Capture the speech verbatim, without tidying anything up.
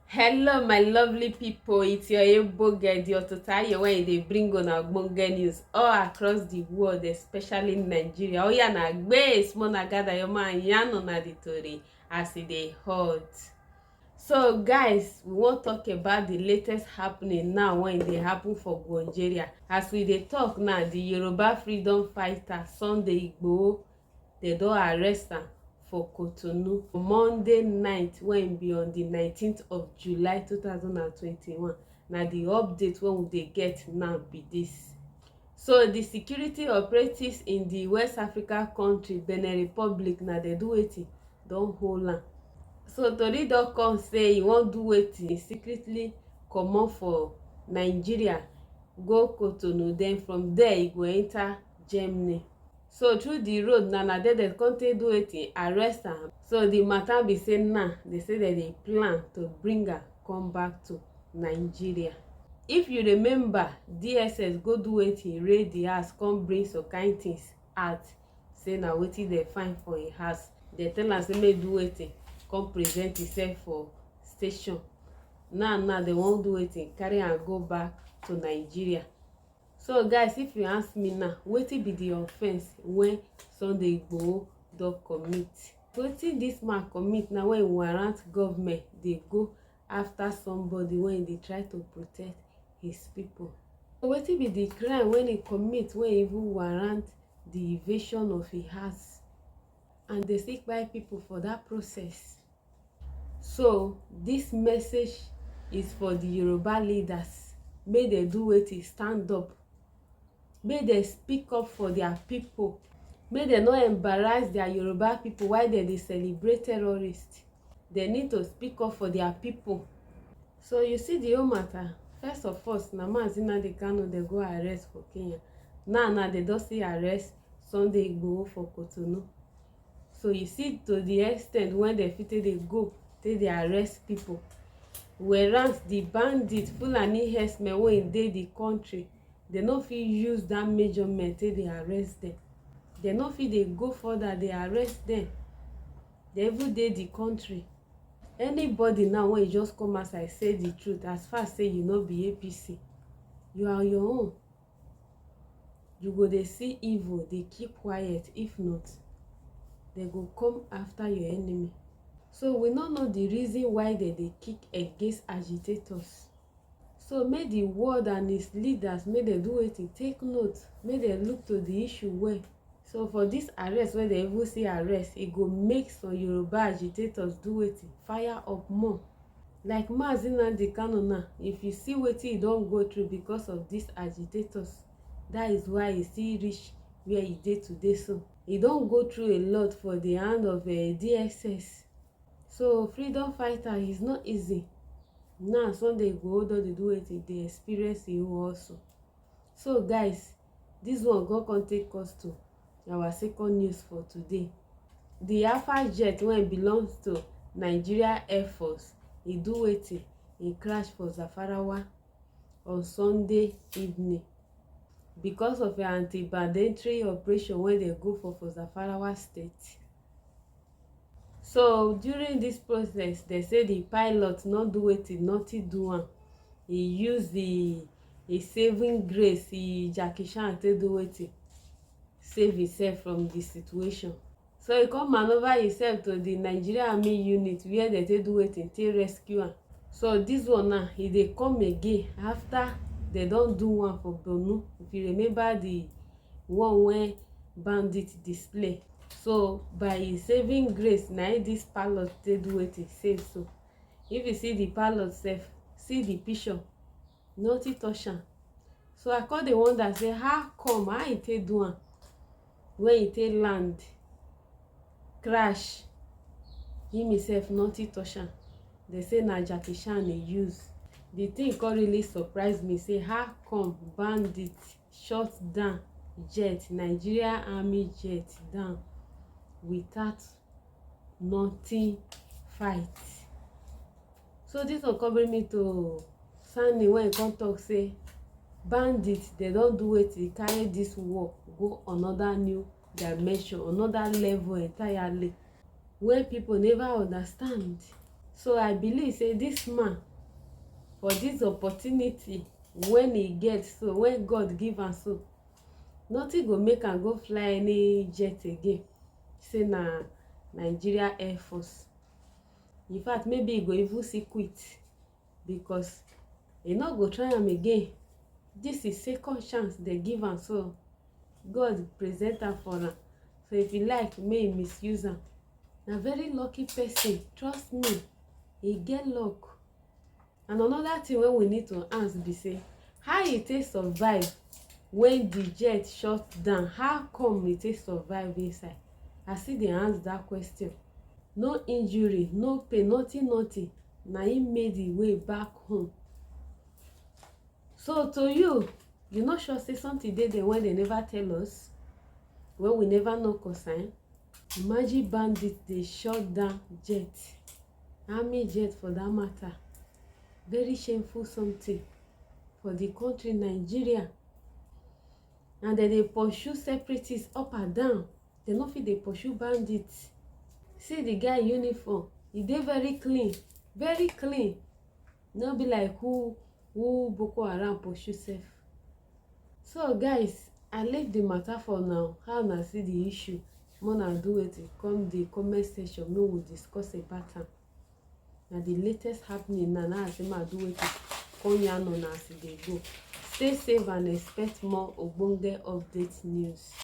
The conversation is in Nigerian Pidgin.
Hello, my lovely people. It's your Igbo girl, the Ototayo, when they bring on our bonga news all across the world, especially in Nigeria. Oh, yeah, na gbe small na gather your man, yan on the tori as it they hot. So, guys, we won't talk about the latest happening now when they happen for Nigeria. As we they talk now, the Yoruba freedom fighter Sunday Igboho, they don't arrest am for Cotonou on Monday night, when be on the nineteenth of July two thousand and twenty-one. Now the update when we dey get now be this. So the security operatives in the West Africa country Benin Republic, now they do wetin, don't hold am. So tori don come say he won't do wetin, he secretly comot for Nigeria, go Cotonou, then from there he go enter Germany. So through the road na na there dem come take do wetin, arrest am. So the matter be say now they say that they plan to bring am come back to Nigeria. If you remember, D S S go do wetin, raid the house, come bring some kind things out, say na wetin dem find for im house. Dem tell am say make do wetin, come present himself for station. Now now dem wan do wetin, carry am go back to Nigeria. So guys, if you ask me now, wetin be the offence when Sunday Igboho don commit? Wetin this man commit now when warrant government dey go after somebody when they try to protect his people? So wetin be the crime when he commit when he even warrant the evasion of his house and they still kpai people for that process? So this message is for the Yoruba leaders. Make they do wetin, stand up. Make they speak up for their people. Make they no embarrass their Yoruba people while they dey celebrate terrorists. They need to speak up for their people. So you see the whole matter. First of all, na Mazi Nnamdi Kanu they go arrest for Kenya. Now now they don still arrest Sunday Igboho for Cotonou. So you see, to the extent when they fit take dey go take dey arrest people, whereas the bandit Fulani herdsmen wey dey the country, they no fit use that measurement take dey arrest them. They no fit dey go further dey arrest them. They even dey the country. Anybody now when you just come outside say the truth, as far say you no be A P C, you are on your own. You go dey see evil, dey keep quiet. If not, they go come after your enemy. So we no know the reason why they dey kick against agitators. So make the world and its leaders, make they do wetin, take note, make they look to the issue well. So for this arrest wey they even see arrest, e go make some Yoruba agitators do wetin, fire up more. Like Mazi Nnamdi Kanu now, if you see wetin he don go through because of these agitators, that is why he still reach where he dey today. So he don go through a lot for the hand of uh, D S S. So freedom fighter is not easy. Now Sunday Igboho don dey do wetin, dey experience e own also. So guys, this one go come take us to our second news for today. The Alpha jet wey belongs to Nigeria Air Force, e do wetin, e crash for Zafarawa on Sunday evening because of an anti-banditry operation wey dey go for for Zafarawa State. So during this process, they say the pilot no do wetin, nothing do am. He use the, his saving grace, he Jackie Chan take do wetin, save himself from the situation. So he come maneuver himself to the Nigeria Army unit where they take do wetin, take rescue am. So this one now, he dey come again after they don do one for Borno. If you remember the one wey bandit display. So by his saving grace, na him this pilot take do wetin, save. So if you see the pilot sef, see the picture, nothing touch am. So I come dey wonder say how come, how he take do am, when he take land, crash, him himself nothing touch am. They say na Jackie Chan he use. The thing come really surprise me, say how come bandit shot down jet, Nigeria Army jet down without nothing fight. So this one come bring me to Sani when he come talk say bandit, they don do wetin, carry this war go another new dimension, another level entirely, wey people never understand. So I believe say this man, for this opportunity when he get, so when God give am, so nothing go make am go fly any jet again. Say na Nigeria Air Force. In fact, maybe he go even see quit, because he no go try am again. This is second chance they give am, so God present am for am. So if he like, may he misuse am. Na very lucky person, trust me, he get luck. And another thing wey we need to ask be say, how he take survive when the jet shot down? How come he take survive inside? I still dey ask that question. No injury, no pain, nothing, nothing. Na him made the way back home. So to you, you no sure say something dey there when they never tell us, when we never know concern? Imagine bandits dey shot down jet, army jet for that matter. Very shameful something for the country Nigeria. And then they pursue separatists up and down. They no fit dey pursue bandits. See the guy uniform, e dey very clean, very clean. No be like who who Boko Haram pursue sef. So guys, I leave the matter for now. How una see the issue? Make una do wetin, come the comment section, make we discuss about am. Na the latest happening na, na I say make I do wetin, come yarn una as e dey go. Stay safe and expect more ogbonge update news.